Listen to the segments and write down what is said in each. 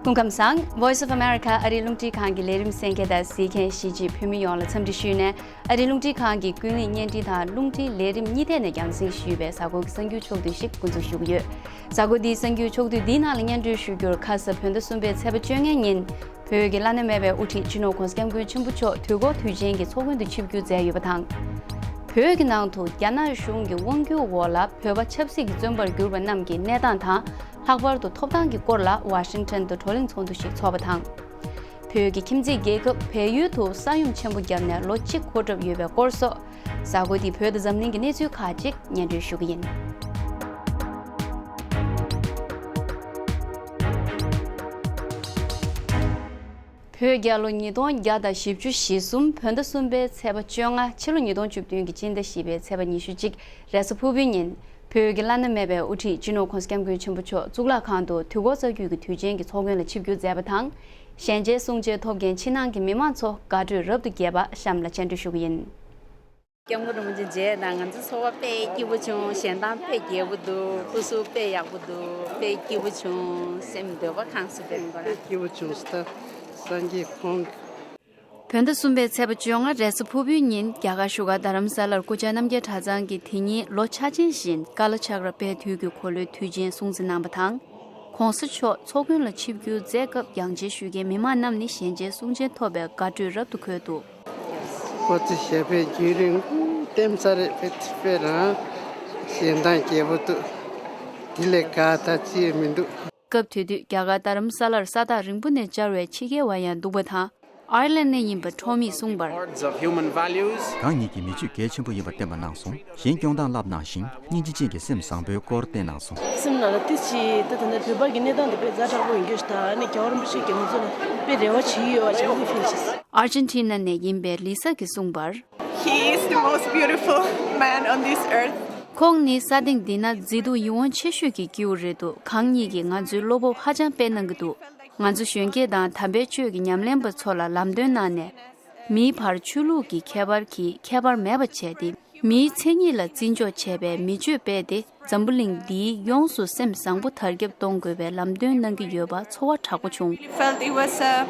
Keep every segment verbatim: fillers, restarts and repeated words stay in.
སྐུ་ཁམས་བཟང་། Voice of America ཨ་རིའི་རླུང་འཕྲིན་ཁང་གི་ལས་རིམ་གསན་མཁན་དང་གཟིགས་མཁན་གཞིས་བྱེས་བོད་མི་ཡོངས་ལ་འཚམས་འདྲི་ཞུས་ནས། ཨ་རིའི་རླུང་འཕྲིན་ཁང་གི་ཀུན་གླེང་བརྙན་འཕྲིན་དང་རླུང་འཕྲིན་ལས་རིམ་གཉིས་ཐད་ནས་རྒྱང་སྲིང་ཞུས་པའི་གཟའ་འཁོར་གྱི་གསར་འགྱུར་ཕྱོགས་བསྡུས་ཤིག་འགོ་འཛུགས་ཞུ་གི་ཡོད། གཟའ་འཁོར་འདིའི་གསར་འགྱུར་ཕྱོགས་བསྡུས་འདིའི་ནང་ལ་སྙན་སྒྲོན་ཞུ་རྒྱུར། ཁ་ས་བོད་ཟླ་གསུམ་པའི་ཚེས་པ་བཅོ་ལྔའི་ཉིན། བོད་ཀྱི་བླ་ན་མེད་པའི་དབུ་ཁྲིད་སྤྱི་ནོར་༧གོང་ས་༧སྐྱབས་མགོན་ཆེན་པོ་མཆོག་དུས་འཁོར་དུས་ཆེན་གྱི་ཚོགས་མགོན་དུ་ཆིབས་བསྒྱུར་མཛད་ཡོད་པ་དང་། བོད་ཀྱི་ནང་དུ་རྒྱ་ནག་གཞུང་གི་དབང་སྒྱུར་འོག་ལ་བོད་པ་ཆབ་སྲིད་ཀྱི་བཙོན་པར་གྱུར་པ་རྣམས་ཀྱི་གནས་སྟངས་དང་། ལྷག་པར་དུ་ཐོབ་ཐང་གི་སྐོར་ལ་ཝ་ཤིང་ཊོན་དུ་བགྲོ་གླེང་ཚོགས་འདུ་ཞིག་འཚོགས་པ་དང་། བོད་ཀྱི་ཁྱིམ་མཚེས་རྒྱལ་ཁབ་བལ་ཡུལ་དུ་ས་ཡོམ་ཆེན་པོ་བརྒྱབ་ནས་ལོ་གཅིག་འཁོར་གྲབས་ཡོད་པའི་སྐོར་སོགས། གཟའ་འཁོར་འདིའི་བོད་དང་འཛམ་གླིང་གི་གནས་ཚུལ་ཁག་ཅིག་སྙན་སྒྲོན་ཞུ་གི་ཡིན། བོད་རྒྱལ་ལོ་ཉིས་སྟོང་བརྒྱ་དང་བཞི་བཅུ་ཞེ་གསུམ་བོད་ཟླ་གསུམ་པའི་ཚེས་པ་བཅོ་ལྔ། ཕྱི་ལོ་ཉིས་སྟོང་བཅུ་བདུན་གྱི་སྤྱི་ཟླ་བཞི་པའི་ཚེས་པ་ཉི་ཤུ་གཅིག་རེས་གཟའ་ཕུར་བུའི་ཉིན། བོད་ཀྱི་བླ་ན་མེད་པའི་དབུ་ཁྲིད་སྤྱི་ནོར་༧གོང་ས་༧སྐྱབས་མགོན་ཆེན་པོ་མཆོག་གཙུག་ལག་ཁང་དུ་དུས་འཁོར་རྩ་རྒྱུད་ཀྱི་དུས་ཆེན་གྱི་ཚོགས་མགོན་ལ་ཆིབས་བསྒྱུར་མཛད་པ་དང་། ཞལ་མཇལ་གསུང་མཇལ་ཐོབ་མཁན་ཕྱི་ནང་གི་མི་མང་ཚོ་དགའ་སྤྲོས་རབ་ཏུ་རྒྱས་པ་གཤམ་ལ་སྙན་སྒྲོན་ཞུ་གི་ཡིན། སྐྱབས་མགོན་རིན་པོ་ཆེ་མཇལ་དང་ང་ཚོ་ཚོར་བ་དཔེ་སྐྱིད་པོ་བྱུང་། ཞལ་གདམས་དཔེ་རྒྱས་པོ་འདུག་སྐུ་གཟུགས་དཔེ་ཡག་པོ་འདུག་དཔེ་སྐྱིད་པོ་བྱུང་། སེམས་འདོད་པ་གང་སུ་སྤེལ་འགོ་ར། དཔེ་སྐྱིད་པོ་བྱུང་། སྟབས་སངས་རྒྱས་ཁོང་། བོད་ཟླ་གསུམ་པའི་ཚེས་པ་བཅོ་ལྔ་རེས་གཟའ་ཕུར་བུའི་ཉིན་རྒྱ་གར་བཞུགས་སྒར་རྡ་རམ་ས་ལར་སྐུ་བཅར་རྣམ་རྒྱལ་གྲྭ་ཚང་གིས་དེ་ཉིན་ལོ་འཆར་ཅན་བཞིན་ཀ་ལ་ཆག་ར་དཔལ་དུས་ཀྱི་འཁོར་ལོའི་དུས་ཆེན་སྲུང་བརྩི་གནང་བ་དང་། ༸གོང་ས་མཆོག་ཚོགས་མགོན་ལ་ཆིབས་བསྒྱུར་མཛད་སྐབས་ཡང་ཆེ་ཞུ་མཁན་མི་མང་རྣམས་ནི་ཞལ་མཇལ་གསུང་ཆེན་ཐོབ་པའི་དགའ་སྤྲོས་རབ་ཏུ་འཁོལ་འདུག་ཁོ་ཚོས་བཤད་པའི་བརྒྱུད་རིམ་ལྟེམ་ས་རེད། དཔེ་དཔེ་རང་ཞེ་འདང་རྒྱས་པོ་འདུག་དེ་ལས་དགའ་ད་ཅི་ཡང་མི་འདུག་སྐབས་དེ་དུས་རྒྱ་གར་རྡ་རམ་ས་ལར་ས་ཐག་རིང་པོ་ནས་བཅར་བའི་ཕྱི་རྒྱལ་བ་ཡང་འདུག་པ་དང་། ཨར་ལན་ནས་ཡིན་པ་ཁྲོ་མིས་གསུངས་པར། Parts of human values. གང་ཉིད་ཀྱི་མི་ཆོས་གལ་ཆེན་པོ་ཡིན་པ་བསྟན་པ་གནང་སོང་། གཞན་སྐྱོང་སྟངས་བསླབ་གནང་ཞིང་། སྙིང་རྗེ་ཅན་གྱི་སེམས་བཟང་པོའི་སྐོར་བསྟན་གནང་སོང་། སེམས་ནང་ལ་ཏི་ཅི་ད་ད་ནི་བོད་པ་གི་གནས་སྟངས་དེ་དཔེ་ཛ་དྲག་པོ་ཡིན་རྒྱུ་ཞིག་དང་ནི་རྒྱལ་བ་རིན་པོ་ཆེ་གི་ང་ཚོ་ལ་དཔེ་རེ་བ་བྱེད་ཀྱི་ཡོད་པ་ཞིག་ངས་ཕིལ་བྱས། ཨར་ཇན་ཊི་ན་ནས་ཡིན་པའི་ལི་ས་གིས་གསུངས་པར། He is the most beautiful man on this earth. ཁོང་ནི་ས་སྟེང་འདི་ན་མཛེས་སྡུག་ཡིད་འོང་ཆེ་ཤོས་ཀྱི་སྐྱེས་བུ་རེད་འདུག་གང་ཉིད་ཀྱིས་ང་ཚོའི་བློ་སྤོབས་ཧ་ཅང་སྤེལ་གནང་གི་འདུག་ང་ཚོ་གཞོན་སྐྱེས་དང་དམ་པའི་ཆོས་ཀྱི་ཉམས་ལེན་པ་ཚོ་ལ་ལམ་སྟོན་གནང་ནས། མིའི་བར་ཆོས་ལུགས་ཀྱི་ཁྱད་པར་གྱིས་ཁྱད་པར་མེད་པ་བྱས་ཏེ། མིའི་མཚན་ཉིད་ལ་བརྩི་འཇོག་བྱས་པའི་མི་སྤྱོད་སྤེལ་ཏེ། འཛམ་བུ་གླིང་འདིའི་ཡོངས་སུ་སེམས་བཟང་པོ་དར་ཁྱབ་གཏོང་དགོས་པའི་ལམ་སྟོན་གནང་གི་ཡོད་པ་ཚོར་བ་དྲག་པོ་བྱུང་། We felt it was a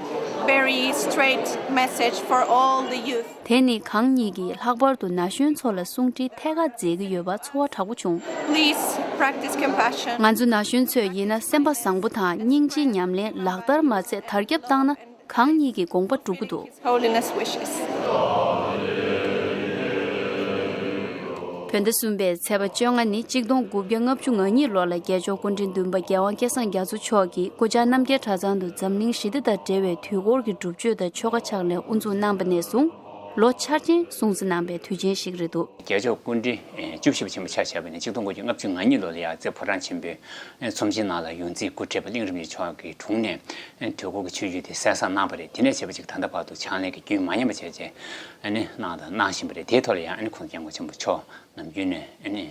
very straight message for all the youth. དེ་ནི་གང་ཉིད་ཀྱིས་ལྷག་པར་དུ་ན་གཞོན་ཚོ་ལ་གསུང་འཕྲིན་ཐད་ཀར་མཛད་ཀྱི་ཡོད་པ་ཚོར་བ་དྲག་པོ་བྱུང་། Please practice compassion. ང་ཚོ་ན་གཞོན་ཚོས་ཡིན་ན་སེམས་པ་བཟང་པོ་དང་སྙིང་རྗེའི་ཉམས་ལེན་ལག་བསྟར་མ་ཚད་དར་ཁྱབ་བཏང་ན། གང་ཉིད་ཀྱི་དགོངས་པ་འགྲུབ་ཀྱི་འདུག Holiness wishes. བོད་ཟླ་གསུམ་པའི་ཚེས་པ་བཅོ་ལྔ་ནི་གཅིག་སྟོང་དགུ་བརྒྱ་ལྔ་བཅུ་ང་གཉིས་ལོ་ལ་རྒྱལ་མཆོག་སྐུ་ཕྲེང་བདུན་པ་རྒྱལ་དབང་སྐལ་བཟང་རྒྱ་མཚོ་མཆོག་གིས་སྐུ་བཅར་རྣམ་རྒྱལ་གྲྭ་ཚང་དུ་འཛམ་གླིང་ཞི་བདེ་དང་འབྲེལ་བའི་དུས་འཁོར་གྱི་སྒྲུབ་མཆོད་དང་ཆོ་ག་ཕྱག་ལེན་དབུ་འཛུགས་གནང་པ་ནས་བཟུང་ལོ་འཆར་ཅན་སྲུང་བརྩི་གནང་པའི་དུས་ཆེན་ཞིག་རེད་འདུག་རྒྱལ་མཆོག་སྐུ་ཕྲེང་བཅུ་བཞི་པ་ཆེན་པོ་ཆ་བཞག་པ་ཡིན་ན་གཅིག་སྟོང་དགུ་བརྒྱ་ལྔ་བཅུ་ང་གཉིས་ལོ་ལ་ཡང་རྩེ་ཕོ་བྲང་ཆེན་པོའི་ཚོམས་ཆེན་ནང་ལ་ཡོངས་འཛིན་སྐུ་ཕྲེང་བ་གླིང་རིན་པོ་ཆེ་མཆོག་གི་དྲུང་ནས་དུས་འཁོར་གྱི་ཆོས་བརྒྱུད་དེ་གསན་བསམ་གནང་བ་རེད། དེ་ནས་བྱས་པ་ཅིག་ད་ལྟ་བར་དུ་ཕྱག་ལེན་གྱི་རྒྱུན་མ་ཉམས་པ་བྱས་རྗེས་ཨ་ནི་གནང་དང་གནང་བཞིན་པ་རེད། དེའི་ཐོག་ལ་ཡང་ཨ་ནི་ཁོང་སྐྱབས་མགོན་ཆེན་པོ་མཆོག་ནམ་རྒྱུན་ནས་ཨ་ནི་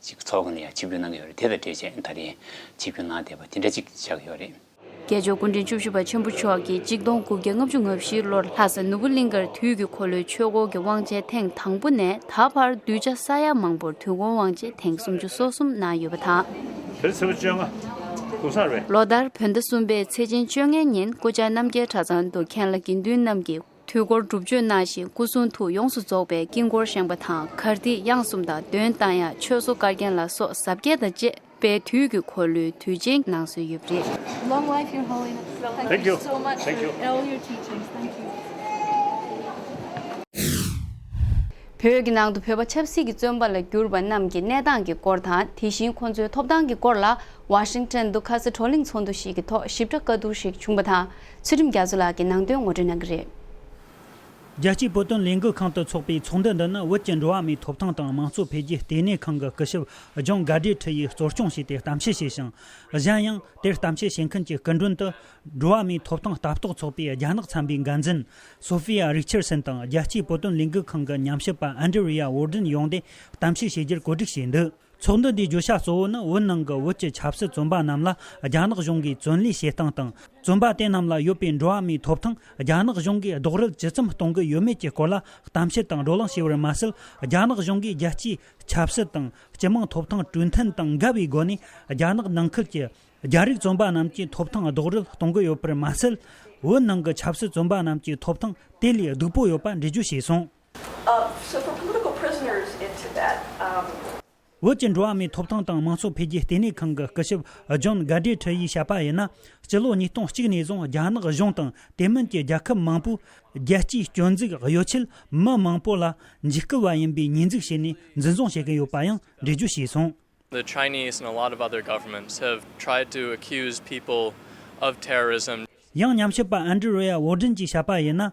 ཅིག་ཚོགས་ཁང་ལ་ཡང་ཆིབས་བསྒྱུར་གནང་གི་ཡོད་རེད། དེ་དང་འབྲེལ་བྱས་ད་རེས་ཆིབས་བསྒྱུར་གནང་བསྡད་པ་དེ་འདྲ་ཅིག་ཆགས་ཀྱི་ཡོད་རེད། རྒྱལ་མཆོག་སྐུ་ཕྲེང་བཅུ་བཞི་པ་ཆེན་པོ་མཆོག་གིས་གཅིག་སྟོང་དགུ་བརྒྱ་ལྔ་བཅུ་ང་བཞི་ལོར་ལྷ་ས་ནོར་བུ་གླིང་ཀར་དུས་ཀྱི་འཁོར་ལོའི་ཆོས་འཁོར་གྱི་དབང་ཆེན་ཐེངས་དང་པོ་ནས་ད་བར་གདུལ་བྱ་ས་ཡ་མང་པོར་དུས་འཁོར་དབང་ཆེན་ཐེངས་སུམ་ཅུ་སོ་གསུམ་གནང་ཡོད་པ་དང་། དེ་རིང་ཚེས་པ་བཅོ་ལྔ། གུང་སེང་རེད། ལོ་ལྟར་བོད་ཟླ་གསུམ་པའི་ཚེས་ཆེན་བཅོ་ལྔའི་ཉིན་སྐུ་བཅར་རྣམ་རྒྱལ་གྲྭ་ཚང་དུ་མཁན་བླ་དགེ་འདུན་རྣམས་ཀྱིས་དུས་འཁོར་སྒྲུབ་མཆོད་གནང་ཞིང་སྐུ་གསུང་ཐུགས་ཡོངས་སུ་རྫོགས་པའི་དཀྱིལ་འཁོར་བཞེངས་པ་དང་། གར་ཐིག་དབྱངས་གསུམ་དང་འདོན་གཏང་ཡག་ཆོས་གསོལ་དཀར་རྒྱན་ལ་སོགས་གཟབ་རྒྱས་དང་བཅས་པའི་དུས་ཀྱི་འཁོར་ལོའི་དུས་ཆེན་གནང་སྲོལ་ཡོད་པ་རེད། Long life, Your Holiness. Thank you so much for all your teachings. Thank you. བོད་ཀྱི་ནང་དུ་བོད་པ་ཆབ་སྲིད་ཀྱི་བཙོན་པ་ལ་གྱུར་པ་རྣམས་ཀྱི་གནས་སྟངས་ཀྱི་སྐོར་དང་། དེ་བཞིན་ཁོང་ཚོའི་ཐོབ་ཐང་གི་སྐོར་ལ་ཝ་ཤིང་ཊོན་དུ་ཁ་ས་བགྲོ་གླེང་ཚོགས་འདུ་ཞིག་གི་ཐོག་ཞིབ་ཕྲ་བཀའ་བསྡུར་ཞིག་བྱུང་བ་དང་། ཚུལ་ཁྲིམས་རྒྱ་མཚོ་ལགས་ཀྱིས་ནང་དོན་ངོ་སྤྲོད་གནང་གི་རེད། རྒྱལ་སྤྱིའི་བོད་དོན་ལས་འགུལ་ཁང་དུ་འཚོགས་པའི་ཚོགས་འདུ་འདི་ནི་བོད་ཀྱི་འགྲོ་བ་མིའི་ཐོབ་ཐང་དང་དམངས་གཙོ་འཕེལ་རྒྱས་ལྟེ་གནས་ཁང་གི་སྐུ་ཞབས་ཇོན་གྷ་ཌི་ཁྲི་ཡིས་གཙོ་སྐྱོང་བྱས་ཏེ་གཏམ་བཤད་བྱས་ཤིང་། གཞན་ཡང་དེར་གཏམ་བཤད་བྱེད་མཁན་གྱི་སྐུ་མགྲོན་དུ་འགྲོ་བ་མིའི་ཐོབ་ཐང་ལྟ་རྟོག་ཚོགས་པའི་རྒྱ་ནག་ཚན་པའི་འགན་འཛིན་སོ་ཧྥི་ཡ་རིག་ཆར་སན་དང་རྒྱལ་སྤྱིའི་བོད་དོན་ལས་འགུལ་ཁང་གི་ཉམས་ཞིབ་པ་ཨན་ཌྲི་ཡ་ཝོར་ཌེན་ཡོང་སྟེ་གཏམ་བཤད་བྱེད་རྒྱུར་གོ་སྒྲིག་བྱས་འདུག་ཚོགས་འདུ་འདིའི་བརྗོད་བྱ་གཙོ་བོ་ནི་བོད་ནང་གི་བོད་ཀྱི་ཆབ་སྲིད་བཙོན་པ་རྣམས་ལ་རྒྱ་ནག་གཞུང་གིས་བཙོན་ལས་བྱེད་སྟངས་དང་། བཙོན་པ་དེ་རྣམས་ལ་ཡོད་པའི་འགྲོ་བ་མིའི་ཐོབ་ཐང་རྒྱ་ནག་གཞུང་གིས་རྡོག་རོལ་ཇི་ཙམ་གཏོང་གི་ཡོད་མེད་ཀྱི་སྐོར་ལ་གཏམ་བཤད་དང་བགྲོ་གླེང་བྱས་པར་མ་ཟད། རྒྱ་ནག་གཞུང་གིས་རྒྱལ་སྤྱིའི་ཆབ་སྲིད་དང་སྤྱི་དམངས་ཐོབ་ཐང་གྲོས་མཐུན་དང་འགལ་བའི་སྒོ་ནས་རྒྱ་ནག་ནང་ཁུལ་གྱི་ རྒྱ་རིགས་བཙོན་པ་རྣམས་ཀྱི་ཐོབ་ཐང་རྡོག་རོལ་གཏོང་གི་ཡོད་པར་མ་ཟད། བོད་ནང་གི་ཆབ་སྲིད་བཙོན་པ་རྣམས་ཀྱི་ཐོབ་ཐང་དེ་ལས་སྡུག་པོ་ཡོད་པ་འགྲེལ་བརྗོད་བྱས་སོང་། Uh, so for political prisoners in Tibet, um, བོད་ཀྱི་འགྲོ་བ་མིའི་ཐོབ་ཐང་དང་མང་གཙོ་འཕེལ་རྒྱས་ལྟེ་གནས་ཁང་གི་སྐུ་ཞབས་ཇོན་གྷ་ཌེ་ཁྲི་ཡིས་བཤད་པ་ཡིན་ན། སྤྱི་ལོ་ཉིས་སྟོང་གཅིག་ནས་བཟུང་རྒྱ་ནག་གཞུང་དང་དེ་མིན་གྱི་རྒྱལ་ཁབ་མང་པོས་རྒྱལ་སྤྱིའི་སྐྱོན་འཛུགས་གཡོ་ཆེད་མི་མང་པོ་ལ་འཇིགས་སྐུལ་བ་ཡིན་པའི་ཉེས་འཛུགས་བྱས་ནས་འཛིན་བཟུང་བྱེད་ཀྱི་ཡོད་པ་ཡང་འགྲེལ་བརྗོད་བྱས་སོང་། The Chinese and a lot of other governments have tried to accuse people of terrorism. ཡང་ཉམས་ཞིབ་པ་ཨན་ཌྲི་རེ་ཡ་ཝོ་ཌེན་གྱིས་བཤད་པ་ཡིན་ན།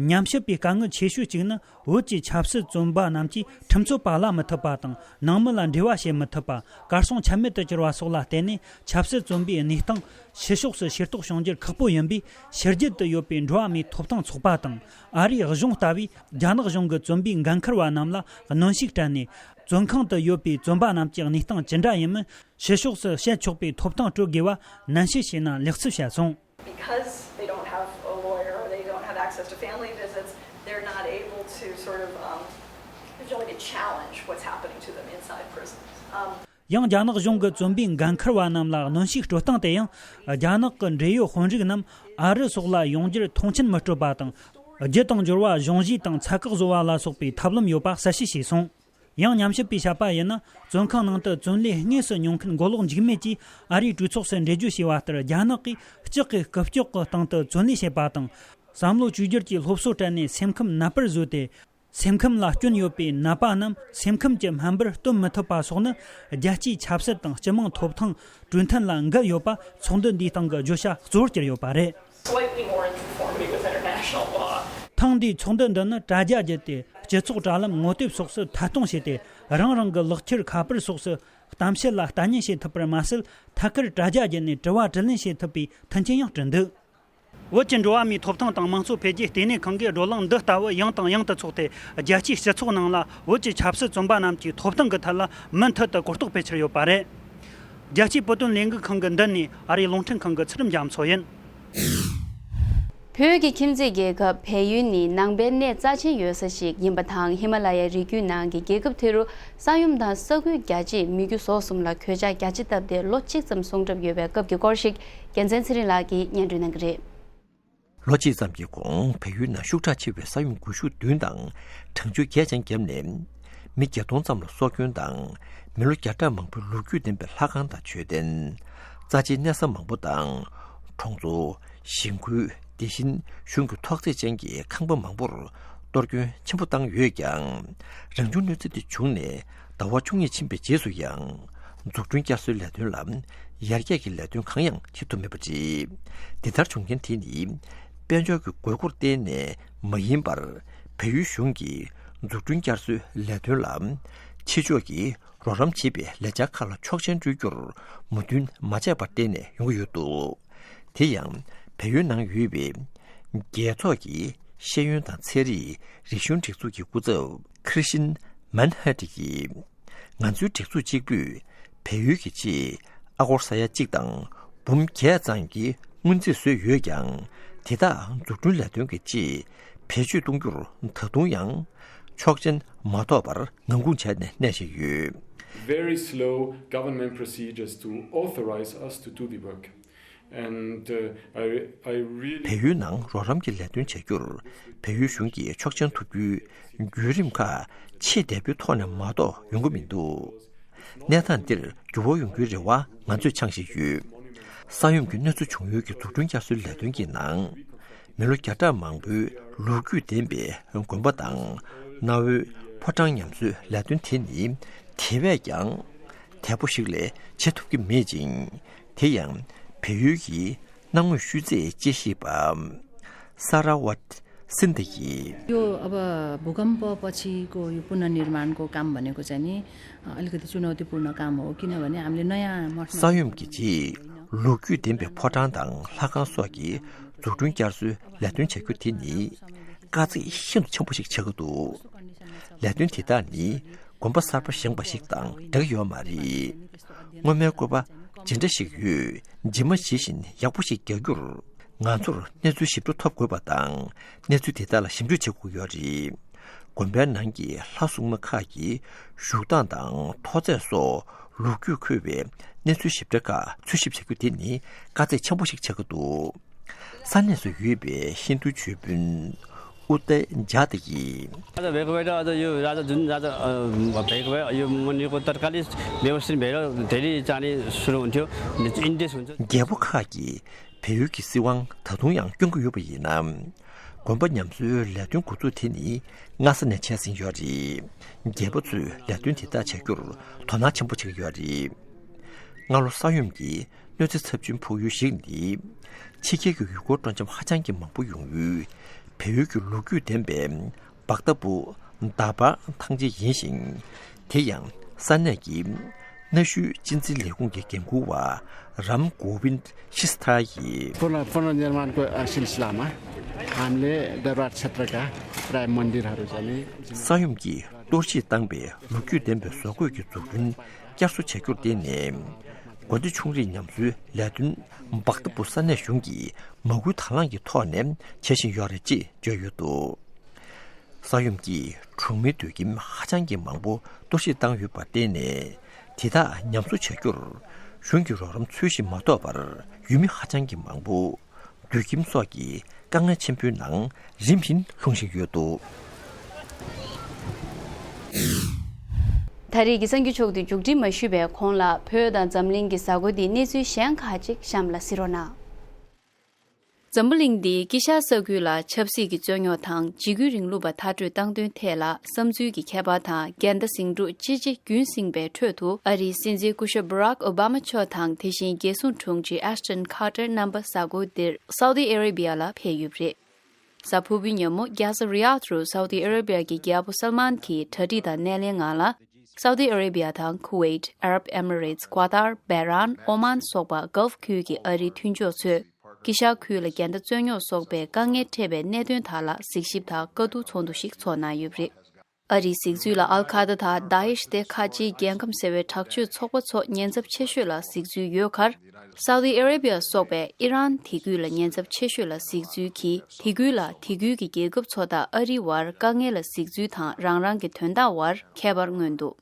ཉམས་ཞིབ་པའི་དཀའ་ངལ་ཆེ་ཤོས་གཅིག་ནི་བོད་ཀྱི་ཆབ་སྲིད་བཙོན་པ་རྣམས་ཀྱིས་ཁྲིམས་རྩོད་པ་གླ་མི་ཐུབ་པ་དང་། ནང་མི་ལ་འབྲེལ་བ་བྱེད་མི་ཐུབ་པ། གར་སོང་ཆ་མེད་དུ་གྱུར་བ་སོགས་ལ་བརྟེན་ནས་ཆབ་སྲིད་བཙོན་པའི་གནས་སྟངས་ཕྱི་ཕྱོགས་སུ་ཤེས་རྟོགས་བྱུང་རྒྱུར་ཁག་པོ་ཡིན་པས། ཕྱི་རྒྱལ་དུ་ཡོད་པའི་འགྲོ་བ་མིའི་ཐོབ་ཐང་ཚོགས་པ་དང་། ཨ་རིའི་གཞུང་ལྟ་བུས་རྒྱ་ནག་གཞུང་གི་བཙོན་པའི་འགན་འཁུར་བ་རྣམས་ལ་གནོན་ཤུགས་སྤྲད་ནས། བཙོན་ཁང་དུ་ཡོད་པའི་བཙོན་པ་རྣམས་ཀྱི་གནས་སྟངས་ཅི་འདྲ་ཡིན་མིན་ཕྱི་ཕྱོགས་སུ་བཤད་ཆོག་པའི་ཐོབ་ཐང་སྤྲོད་དགོས་པ་ནན་བཤད་བྱས་ན་ལེགས་ཚུལ་བཤད་སོང་། Because they don't have a lawyer or they don't have access to family visits, they're not able to sort of, um, really challenge what's happening to them inside prisons. Um, ཡང་རྒྱ་ནག་གཞུང་གི་བཙོན་པའི་འགན་འཁུར་བ་རྣམས་ལ་གནོན་ཤུགས་སྤྲོད་སྟངས་དེ་ཡང་། རྒྱ་ནག་གི་འབྲེལ་ཡོད་དཔོན་རིགས་རྣམས་ཨ་རི་སོགས་ལ་ཡོང་རྒྱུར་མཐོང་ཆེན་མི་སྤྲོད་པ་དང་། རྒྱུ་དང་འབྱོར་བ་གཞུང་གཞིས་དང་ཚ་ཁག་བཟོ་བ་ལ་སོགས་པའི་ཐབས་ལམ་ཡོད་པ་གསལ་བཤད་བྱས་སོང་། ཡང་ཉམས་ཞིབ་པས་བཤད་པ་ཡིན་ན། བཙོན་ཁང་ནང་དུ་བཙོན་ལས་དངོས་སུ་མྱོང་མཁན་མགོ་ལོག་འཇིགས་མེད་ཀྱིས་ཨ་རིའི་གྲོས་ཚོགས་སུ་འགྲེལ་བརྗོད་བྱས་པ་ལྟར། རྒྱ་ནག་གིས་ལྕགས་ཀྱི་རྐུབ་ཀྱོག་གི་སྟེང་དུ་བཙོན་ལས་བྱེད་པ་དང་། བསམ་བློ་བཅོས་བསྒྱུར་གྱི་སློབ་གསོ་སྤྲད་ནས་སེམས་ཁམས་ནད་པར་བཟོས་ཏེ། སེམས་ཁམས་ལ་སྐྱོན་ཡོད་པའི་ནད་པ་རྣམས་སེམས་ཁམས་ཀྱི་སྨན་པར་སྟོན་མི་ཐུབ་པ་སོགས་ནི། རྒྱལ་སྤྱིའི་ཆབ་སྲིད་དང་སྤྱི་དམངས་ཐོབ་ཐང་གྲོས་མཐུན་ལ་འགལ་ཡོད་པ་ཚོགས་འདུ་འདིའི་སྟེང་གི་བརྗོད་བྱ་གཙོ་བོར་གྱུར་ཡོད་པ་རེད། Slightly more in conformity with international law. ཐེངས་འདིའི་ཚོགས་འདུ་འདི་ནི་དྲ་རྒྱ་བརྒྱུད་དེ། སྤྱི་ཚོགས་དྲ་ལམ་ངོ་དེབ་སོགས་སུ་ཐད་གཏོང་བྱས་ཏེ། རང་རང་གི་ལག་ཁྱེར་ཁ་པར་སོགས་སུ་གཏམ་བཤད་ལ་ལྟ་ཉན་བྱེད་ཐུབ་པར་མ་ཟད། ཐད་ཀར་དྲ་རྒྱ་བརྒྱུད་ནས་དྲི་བ་དྲིས་ལན་བྱེད་ཐུབ་པའི་མཐུན་རྐྱེན་ཡང་བསྐྲུན་འདུག། བོད་ཀྱི་འགྲོ་བ་མིའི་ཐོབ་ཐང་དང་མང་གཙོ་འཕེལ་རྒྱས་ལྟེ་གནས་ཁང་གིས་བགྲོ་གླེང་འདི་ལྟ་བུ་ཡང་དང་ཡང་དུ་འཚོགས་ཏེ། རྒྱལ་སྤྱིའི་སྤྱི་ཚོགས་ནང་ལ་བོད་ཀྱི་ཆབ་སྲིད་བཙོན་པ་རྣམས་ཀྱི་ཐོབ་ཐང་གི་ཐད་ལ་མུ་མཐུད་དུ་གོ་རྟོགས་སྤེལ་འཆར་ཡོད་པ་རེད། རྒྱལ་སྤྱིའི་བོད་དོན་ལས་འགུལ་ཁང་གི་མདུན་ནས་ཨ་རིའི་རླུང་འཕྲིན་ཁང་གི་ཚུལ་ཁྲིམས་རྒྱ་མཚོ་ཡིན། བོད་ཀྱི་ཁྱིམ་མཚེས་རྒྱལ་ཁབ་བལ་ཡུལ་ནི་ནང་པའི་གནས་རྩ་ཆེན་ཡོད་ས་ཞིག་ཡིན་པ་དང་། ཧི་མ་ལ་ཡའི་རི་རྒྱུད་ནང་གི་རྒྱལ་ཁབ་དེ་རུ་ས་ཡོམ་དང་ས་ཁུལ་རྒྱ་ཆེས་མི་རྒྱུ་ཟོག་གསུམ་ལ་གོད་ཆག་རྒྱ་ཆེ་བཏབ་སྟེ་ལོ་གཅིག་ཙམ་སོང་གྲབས་ཡོད་པའི་སྐབས་ཀྱི་སྐོར་ཞིག་རྒྱལ་མཚན་ཚེ་རིང་ལགས་ཀྱིས་སྙན་སྒྲོན་གནང་གི་རེད། ལོ་གཅིག་ཙམ་གྱི་གོང་བལ་ཡུལ་ནང་ཤུགས་དྲག་ཆེ་བའི་ས་ཡོམ་འགུལ་ཤུགས་བདུན་དང་གྲང་ཆུ་བརྒྱད་ཅན་བརྒྱབ་ནས། མི་བརྒྱད་སྟོང་ཙམ་ལ་སྲོག་སྐྱོན་དང་། མི་ལོ་བརྒྱ་ཕྲག་མང་པོའི་ལོ་རྒྱུས་ལྡན་པའི་ལྷ་ཁང་དང་མཆོད་རྟེན། རྩ་ཆེའི་གནས་ས་མང་པོ་དང་། གྲོང་ཚོ། ཞིང་ཁུལ། དེ་བཞིན་གཞུང་གི་ཐོག་བརྩེགས་ཅན་གྱི་ཁང་པ་མང་པོར་གཏོར་སྐྱོན་ཆེན་པོ་བཏང་ཡོད་ཀྱང་། རང་བྱུང་གནོད་འཚེ་དེ་བྱུང་ནས་ཟླ་བ་བཅུ་གཉིས་ཕྱིན་པའི་རྗེས་སུ་ཡང་། འཛུགས་སྐྲུན་བསྐྱར་གསོའི་ལས་དོན་ལ་ཡར་རྒྱས་ཀྱི་ལས་དོན་གང་ཡང་བྱེད་ཐུབ་མེད་པ་རེད། དེ་ལྟར་བྱུང་རྐྱེན་དེ་ནི། དཔལ་འབྱོར་གྱི་དགོས་མཁོར་བརྟེན་ནས་མ་ཡིན་པར། བལ་ཡུལ་གཞུང་གིས་འཛུགས་སྐྲུན་བསྐྱར་གསོའི་ལས་དོན་ལ་ཕྱི་ཕྱོགས་ཀྱིས་རོགས་རམ་བྱེད་པའི་ལས་འཆར་ཁག་ལ་ཆོག་མཆན་སྤྲོད་རྒྱུར་མོས་མཐུན་མ་བྱས་པར་བརྟེན་ནས་ཡོང་གི་ཡོད་འདུག། དེ་ཡང་བལ་ཡུལ་ནང་ཡོད་པའི་རྒྱལ་ཚོགས་ཀྱི་ཤེས་ཡོན་དང་ཚན་རིག་རིག་གཞུང་སྒྲིག་འཛུགས་ཀྱི་སྐུ་ཚབ་ཁྲི་ཤིན་མན་ཧ་ཏི་གིས། ང་ཚོའི་སྒྲིག་འཛུགས་གཅིག་པུས་བལ་ཡུལ་གྱི་ཆེད་ཨ་སྒོར་ས་ཡ་གཅིག་དང་འབུམ་བརྒྱད་ཙམ་གྱི་སྔོན་རྩིས་བཟོས་ཡོད་ཀྱང་། དེ་དག་འཛུགས་སྐྲུན་ལས་དོན་གྱི་ཆེད་བེད་སྤྱོད་གཏོང་རྒྱུར་ད་དུང་ཡང་ཆོག་མཆན་མ་ཐོབ་པར་ངང་སྒུག་བྱས་ནས་གནས་བཞིན་ཡོད། Very slow government procedures to authorize us to do the work. And, uh, I, I really བལ་ཡུལ་ནང་རོགས་རམ་གྱི་ལས་དོན་བྱ་རྒྱུར་བལ་ཡུལ་གཞུང་གིས་ཆོག་མཆན་ཐོབ་རྒྱུའི་བརྒྱུད་རིམ་ཁག་ཆེས་འདས་པོའི་ཐོག་ནས་མ་གཏོགས་ཡོང་གི་མི་འདུག། གནས་སྟངས་འདིར་འགྱུར་བ་ཡོང་རྒྱུའི་རེ་བ་ང་ཚོས་འཆང་བཞིན་ཡོད། ས་ཡོམ་གྱི་གནོད་འཚེ་བྱུང་ཡུལ་གྱི་འཛུགས་སྐྲུན་བསྐྱར་གསོའི་ལས་དོན་གྱི་ནང་། མི་ལོ་བརྒྱ་ཕྲག་མང་པོའི་ལོ་རྒྱུས་ལྡན་པའི་དགོན་པ་དང་གནའ་བོའི་ཕོ་བྲང་ཉམས་གསོའི་ལས་དོན་དེ་ནི་དེ་བས་ཀྱང་དལ་པོ་ཞིག་ལས་བྱེད་ཐུབ་ཀྱི་མེད་ཅིང་། དེ་ཡང་བལ་ཡུལ་གྱི་གནའ་དངོས་ཤུལ་རྫས་དཔྱད་ཞིབ་པ་ས་ར་ཝད་སིན་ཏི་ཡིས། यो अब भूकम्पपछि को यो पुनर्निर्माणको काम भनेको चाहिँ नि अलिकति चुनौतीपूर्ण काम हो, किनभने हामीले नयाँ मठ ས་ཡོམ་གྱི་རྗེས་ལོ་རྒྱུས་ལྡན་པའི་ཕོ་བྲང་དང་ལྷ་ཁང་སོགས་ཀྱི་འཛུགས་སྐྲུན་བསྐྱར་གསོའི་ལས་དོན་བྱ་རྒྱུ་དེ་ནི་དཀའ་ཚེགས་ཤིན་ཏུ་ཆེན་པོ་ཞིག་ཆགས་ཀྱི་འདུག། ལས་དོན་དེ་དག་ནི་དགོན་པ་གསར་པ་བཞེངས་པ་ཞིག་དང་འདྲ་གི་ཡོད་མ་རེད། སྔོན་མའི་བཀོད་པ་ཇི་འདྲ་ཞིག་ཡོད། ཇི་མ་ཇི་བཞིན་ཡག་པོ་ཞིག་རྒྱག་རྒྱུར། ང་ཚོར་གནས་ཚུལ་ཞིབ་ཕྲ་ཐོབ་དགོས་པ་དང་། གནས་ཚུལ་དེ་དག་ལ་ཞིབ་འཇུག་བྱེད་དགོས་ཡོད་རེད། དགོན་པའི་ནང་གི་ལྷ་སྲུང་མ་ཁག་གི་བཞུགས་སྟངས་དང་མཐོ་ཚད་སོགས་ ལོ་རྒྱུས་འཁོད་པའི་གནས་ཚུལ་ཞིབ་ཕྲ་ཁག་འཚོལ་ཞིབ་བྱ་རྒྱུ་དེ་ནི་དཀའ་ཚེགས་ཆེན་པོ་ཞིག་ཆགས་ཀྱི་འདུག་ས་གནས་སུ་ཡོད་པའི་ཧིན་རྡུ་ཆོས་དཔོན་ཨུ་ཏེ་ཇཱ་ཏ་ཡིས། आज भेग भएर आज यो राजा जुन राजा, अ, भेग भयो, यो मुनिको तत्कालीन व्यवस्थित भेर धेरै चाँडै सुरु हुन्थ्यो। इन्डेस हुन्छ। རྒྱལ་པོ་ཁག་གིས་བལ་ཡུལ་གྱི་སྲིད་དབང་ད་དུང་ཡང་སྐྱོང་གི་ཡོད་པ་ཡིན་ན། དགོན་པ་ཉམས་གསོའི་ལས་དོན་འགོ་འཛུགས་དེ་ནི་སྔ་ས་ནས་བྱས་ཟིན་ཡོད་རེད། རྒྱལ་པོ་ཚོས་ལས་དོན་དེ་དག་བྱ་རྒྱུར་དོ་སྣང་ཆེན་པོ་བྱེད་ཀྱི་ཡོད་རེད། སྔ་ལོ་ས་ཡོམ་གྱི་གནོད་འཚེ་ཚབས་ཆེན་ཕོག་ཡུལ་ཞིག་ནི། ཕྱི་རྒྱལ་གྱི་ཡུལ་སྐོར་སྤྲོ་འཆམ་ཧ་ཅང་གི་མང་པོ་ཡོང་ཡུལ། བལ་ཡུལ་གྱི་ལོ་རྒྱུས་ལྡན་པའི་བཀྟ་པུ་དྷ་པ་ཐང་ཆེན་ཡིན་ཞིང་། དེ་ཡང་ས་གནས་ཀྱི་གནའ་ཤུལ་སྤྱི་འཛིན་ལས་ཁུངས་ཀྱི་འགན་འཁུར་བ་རམ་གོ་བིན་ཤིས་ཐ་ཡིས། पुनः पुनर्निर्माणको सिलसिलामा हामीले दरबार क्षेत्रका प्राय मन्दिरहरू चाहिँ नि ས་ཡོམ་གྱིས་གཏོར་བཤིག་བཏང་པའི་ལོ་རྒྱུས་ལྡན་པའི་བཟོ་བཀོད་ཀྱི་འཛུགས་སྐྲུན་བསྐྱར་གསོ་བྱ་རྒྱུར་བརྟེན་ནས། དགོན་སྡེ་ཆུང་རིགས་ཉམས་གསོའི་ལས་དོན་བཀྟ་པུ་ས་གནས་གཞུང་གིས་མ་སྐུལ་དང་བླངས་ཀྱི་ཐོག་ནས་བྱེད་བཞིན་ཡོད་རེད་ཅེས་བརྗོད་ཡོད་འདུག་ས་ཡོམ་གྱིས་གྲོང་མིའི་སྡོད་ཁྱིམ་ཧ་ཅང་གི་མང་པོ་གཏོར་བཤིག་བཏང་ཡོད་པར་བརྟེན་ནས། དེ་དག་ཉམས་གསོ་བྱ་རྒྱུར་གཞུང་གི་རོགས་རམ་ཚུལ་བཞིན་མ་ཐོབ་པར། ཡུལ་མི་ཧ་ཅང་གི་མང་པོ་སྡོད་ཁྱིམ་སོགས་ཀྱི་དཀའ་ངལ་ཆེན་པོའི་ནང་རིམ་བཞིན་ལྷུང་བཞིན་ཡོད་འདུག་ད་རེས་ཀྱི་གསར་འགྱུར་ཕྱོགས་བསྡུས་མཇུག་སྒྲིལ་མ་ཞུས་པའི་གོང་ལ། བོད་དང་འཛམ་གླིང་གི་གཟའ་འཁོར་འདིའི་གནས་ཚུལ་གཞན་ཁག་ཅིག་གཤམ་ལ་གཟིགས་རོགས་གནང་། འཛམ་བུ་གླིང་འདིའི་དཀྱིལ་ཤར་ས་ཁུལ་ལ་ཆབ་སྲིད་ཀྱི་རྩོད་རྙོག་དང་འཇིགས་སྐུལ་རིང་ལུགས་པ་མཐར་སྐྲོད་བཏང་དོན་ཐད་ལ་བསམ་ཚུལ་གྱི་ཁྱད་པར་དང་འགལ་ཟླ་ཟིང་འཁྲུག་ཅི་ཆེ་རྒྱུན་བསྲིངས་པའི་ཁྲོད་དུ། ཨ་རིའི་སྲིད་འཛིན་སྐུ་ཞབས་Barack Obama་མཆོག་དང་དེ་བཞིན་རྒྱལ་སྲུང་དྲུང་ཆེ་Ashton Carter་རྣམ་པ་གཟའ་འཁོར་འདིར་Saudi Arabia་ལ་ཕེབས་ཡོད་པ་རེད། གཟའ་ཕུར་བུའི་ཉིན་མོ་རྒྱལ་ས་Riyadh་རུ་Saudi Arabia་གི་རྒྱལ་པོ་Salman་གྱིས་གྲ་སྒྲིག་དང་སྣེ་ལེན་ངང་ལ། Saudi Arabia་དང་Kuwait། Arab Emirates། Qatar། Bahrain། Oman་སོགས་པ་Gulf་ཁུལ་གྱི་ཨ་རིའི་མཐུན་ཕྱོགས་ཚོས་དཀྱིལ་ཤར་ཁུལ་ལ་འགལ་ཟླ་རྩོད་རྙོག་སོགས་པའི་དཀའ་ངལ་འཕྲད་པའི་གནད་དོན་དག་ལ་གཟིགས་ཞིབ་དང་བཀའ་བསྡུར་ཚོགས་འདུ་ཞིག་ཚོགས་གནང་ཡོད་པ་རེད། ཨ་རིའི་གཟིགས་ཚུལ་ལ། ཨལ་ཁ་ད་དང་དཱ་ཨེཤ་སྟེ་ཁ་ཆེའི་རྒྱལ་ཁམས་ཟེར་བའི་དྲག་སྤྱོད་ཚོགས་པ་ཚོ་ཉེན་ཚབས་ཆེ་ཤོས་ལ་གཟིགས་ཚུལ་ཡོད་ཁར། Saudi Arabia་སོགས་པས་ཨི་རན་དེ་ཁུལ་ལ་ཉེན་ཚབས་ཆེ་ཤོས་ལ་གཟིགས་ཚུལ་གྱིས། དེ་ཁུལ་ལ་དེ་ཁུལ་གྱི་རྒྱལ་ཁབ་ཚོ་དང་ཨ་རིའི་བར་དཀའ་ངལ་ལ་གཟིགས་ཚུལ་དང་རང་རང་གི་དོན་དག་བར་ཁྱད་པར་མངོན་འདུག་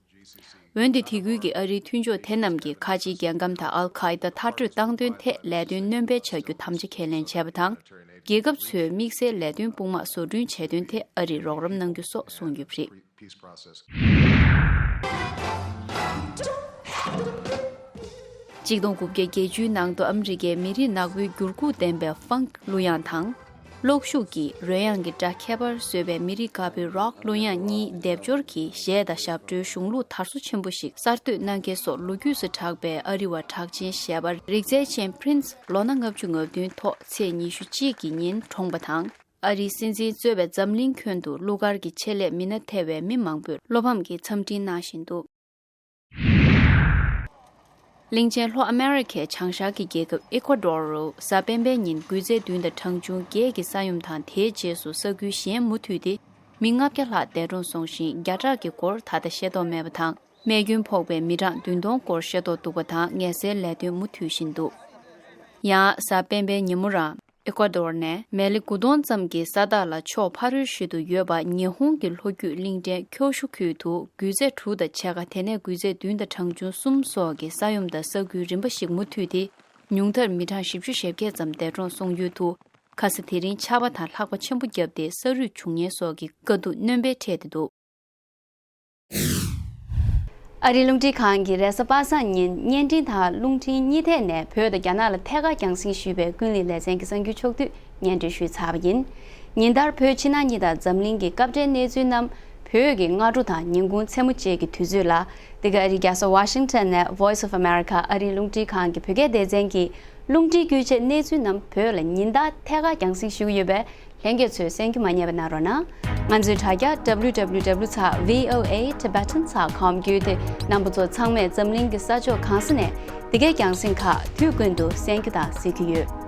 འོན་ཏེ་དེ་ཁུལ་གྱི་ཨ་རིའི་མཐུན་ཕྱོགས་དེ་རྣམས་ཀྱིས་ཁ་ཆེའི་རྒྱལ་ཁམས་དང་ཨལ་ཁ་ཡི་ད་མཐར་སྐྲོད་བཏང་དོན་ཐད་ལས་དོན་སྣོན་སྤེལ་བྱ་རྒྱུ་དམ་བཅའ་ཁས་ལེན་བྱས་པ་དང་། རྒྱལ་ཁབ་ཚོས་དམིགས་བསལ་ལས་དོན་དཔུང་དམག་བཟོ་སྐྲུན་བྱས་དོན་ཐད་ཨ་རིས་རོགས་རམ་གནང་རྒྱུ་སོགས་གསུངས་ཡོད་པ་རེད། གཅིག་སྟོང་དགུ་བརྒྱ་བརྒྱད་ཅུའི་ནང་དུ་ཨ་མི་རི་ཀའི་མི་རིགས་ནག་པོའི་འགྱུར་ཁུག་ལྡན་པའི་ཕང་གི་གླུ་དབྱངས་དང་། གློག་ཤུགས་ཀྱི་རོལ་དབྱངས་ཀྱི་སྒྲ་ཁྱད་པར་བཟོས་པའི་མི་རིགས་དཀར་པོའི་རོག་གླུ་དབྱངས་གཉིས་སྡེབ་སྦྱོར་གྱིས་གཞས་དང་ཞབས་བྲོའི་གཞུང་ལུགས་དར་སོ་ཆེན་པོ་ཞིག་གསར་གཏོད་གནང་མཁན་སོགས་ལོ་རྒྱུས་སུ་གྲགས་པའི་ཨ་རི་བ་གྲགས་ཅན་གཞས་པ་རིག་རྩལ་ཅན་Prince་ལོ་ན་ལྔ་བཅུ་ང་བདུན་ཐོག་ཚེས་ཉི་ཤུ་གཅིག་གི་ཉིན་གྲོངས་པ་དང་། ཨ་རིའི་སྲིད་འཛིན་གཙོས་པའི་འཛམ་གླིང་ཁྱོན་དུ་གླུ་གར་གྱི་ཆེད་ལས་མི་སྣ་ཐེ་བའི་མི་མང་པོས་བློ་ཕམ་གྱི་འཚམས་འཕྲིན་གནང་བཞིན་འདུག་གླིང་ཆེན་ལྷོ་ཨ་མེ་རི་ཁའི་བྱང་ཤར་གྱི་རྒྱལ་ཁབ་ཨི་ཀོ་ཌོར་རུ་གཟའ་སྤེན་པའི་ཉིན་འགུལ་ཚད་བདུན་དང་གྲངས་ཆུང་བརྒྱད་ཀྱི་ས་ཡོམ་དང་དེའི་རྗེས་སུ་ས་ཁུལ་གཞན་མུ་མཐུད་དེ་མི་ལྔ་བརྒྱ་ལྷག་འདས་གྲོངས་སོང་ཞིང་། བརྒྱ་ཕྲག་གི་སྐོར་ད་ལྟ་ཤེས་རྟོགས་མེད་པ་དང་། རྨས་སྐྱོན་ཕོག་པའི་མི་གྲངས་བདུན་སྟོང་སྐོར་ཤེས་རྟོགས་འདུག་པ་དང་། ངལ་སེལ་ལས་དོན་མུ་མཐུད་བཞིན་འདུག་ཡང་གཟའ་སྤེན་པའི་ཉིན་མོ་རང་ཨེ་ཀོ་ཌོར་ནས་མལ་ལེ་དགུ་སྟོང་ཙམ་གྱི་ས་ཐག་ལ་ཕྱོགས་ཕ་རོལ་ཞིག་ཏུ་ཡོད་པ་ཉི་ཧོང་གི་ལྷོ་རྒྱུད་གླིང་ཕྲན་ཁྱོ་ཤུ་ཁུལ་དུ་འགུལ་ཚད་དྲུག་དང་ཕྱེད་ཀ། དེ་ནས་འགུལ་ཚད་བདུན་དང་གྲངས་ཆུང་གསུམ་སོགས་ཀྱི་ས་ཡོམ་དང་ས་ཁུལ་རིམ་པ་ཞིག་མུ་མཐུད་དེ། ཉུང་མཐར་མི་གྲངས་བཞི་བཅུ་ཞེ་བརྒྱད་ཙམ་འདས་གྲོངས་སོང་ཡོད་འདུག་ཁ་ས་དེ་རིང་ཆར་པ་དང་ལྷགས་པ་ཆེན་པོ་བརྒྱབ་སྟེ་ས་རུད་བྱུང་ཉེན་སོགས་ཀྱི་དཀའ་སྡུག་སྣོན་པས་འཕྲད་དེ་འདུག་ཨ་རིའི་རླུང་འཕྲིན་ཁང་གིས་རེས་གཟའ་པ་སངས་ཉིན་བརྙན་འཕྲིན་དང་རླུང་འཕྲིན་གཉིས་ཐད་ནས་བོད་དང་རྒྱ་ནག་ལ་ཐད་ཀར་རྒྱང་སྲིང་ཞུས་པའི་ཀུན་གླེང་ལེ་ཚན་གྱི་གསར་འགྱུར་ཕྱོགས་བསྡུས་སྙན་སྒྲོན་ཞུས་ཚར་བ་ཡིན། ཉིན་ལྟར་བོད་ཕྱི་ནང་གཉིས་དང་འཛམ་གླིང་གི་སྐབས་འབྲེལ་གནས་ཚུལ་རྣམས་བོད་ཀྱི་སྔ་དྲོ་དང་ཉིན་གུང་མཚན་མོ་བཅས་ཀྱི་དུས་ཚོད་ལ། འདི་ག་ཨ་རིའི་རྒྱལ་ས་ཝ་ཤིང་ཊོན་ནས་Voice of America་ཨ་རིའི་རླུང་འཕྲིན་ཁང་གི་བོད་སྐད་སྡེ་ཚན་གྱིས། རླུང་འཕྲིན་བརྒྱུད་བཅས་གནས་ཚུལ་རྣམས་བོད་ལ་ཉིན་ལྟར་ཐད་ཀར་རྒྱང་སྲིང་ཞུ་གི་ཡོད་པས། ལྷན་རྒྱས་ཚོས་གསན་རྒྱུ་མ་བསྙེལ་བ་གནང་རོགས་གནང་། ང་ཚོའི་དྲ་རྒྱ་W W W dot V O A Tibetan dot com་བརྒྱུད་དེ་རྣམ་པ་ཚོ་ཚང་མས་འཛམ་གླིང་གི་ས་ཕྱོགས་གང་ས་ནས་འདི་གའི་རྒྱང་སྲིང་ཁག་དུས་ཀུན་ཏུ་གསན་རྒྱུ་དང་གཟིགས་རྒྱུ་ཡོད།